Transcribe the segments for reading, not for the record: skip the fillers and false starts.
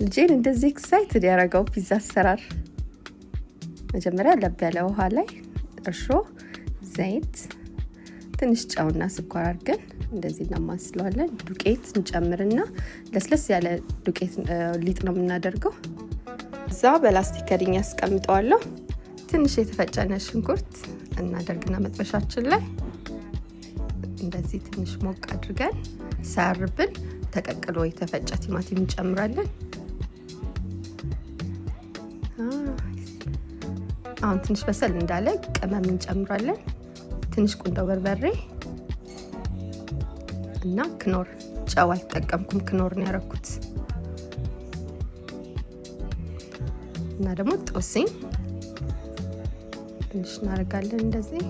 ልጄን እንደዚህ excited ያደረገው ፒዛ አሰራር። መጀመሪያ ለብ ያለ ውሃ ላይ እርሾ፣ ዘይት፣ ትንሽ ጨውና ስኳር አድርገን እንደዚህ እናማስለዋለን። ዱቄት እንጨምርና ለስለስ ያለ ዱቄት ሊጥ ነው የምናደርገው። እዛ በላስቲክ ከድኜ አስቀምጠዋለሁ። ትንሽ የተፈጨ ነጭ ሽንኩርት እናደርግና መጥበሻችን ላይ እንደዚህ ትንሽ ሞቅ አድርገን ሳያርብን ተቀቅሎ የተፈጨ ቲማቲም እንጨምራለን። አሁን ትንሽ በሰል እንዳለ ቅመም እንጨምራለን። ትንሽ ቁንዶ በርበሬ እና ክኖር። ጨው አልተጠቀምኩም፣ ክኖር ነው ያደረኩት። እና ደግሞ ጦስኝ ትንሽ እናደርጋለን እንደዚህ።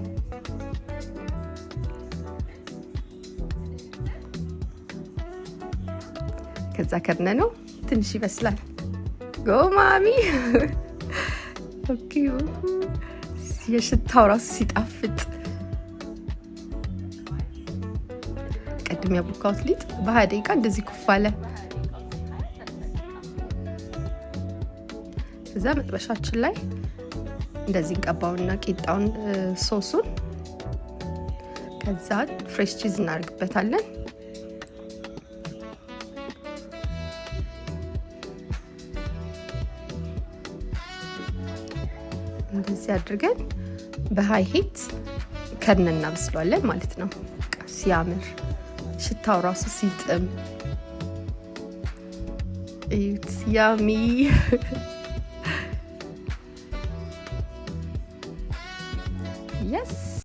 ከዛ ከድነነው ትንሽ ይበስላል። Go, mommy! Okay፣ የሽታው ራሱ ሲጣፍጥ። ቅድም ያቦካሁት ሊጥ በ20 ደቂቃ እንደዚህ ኩፍ አለ። ከዛ መጥበሻችን ላይ እንደዚህ እንቀባውና ቂጣውን ሶሱን፣ ከዛ fresh cheese እናደርግበታለን። እንደዚህ አድርገን በ high heat ከድነን እናበስለዋለን ማለት ነው። ሲያምር፣ ሽታው ራሱ ሲጥም እዩት። Yummy!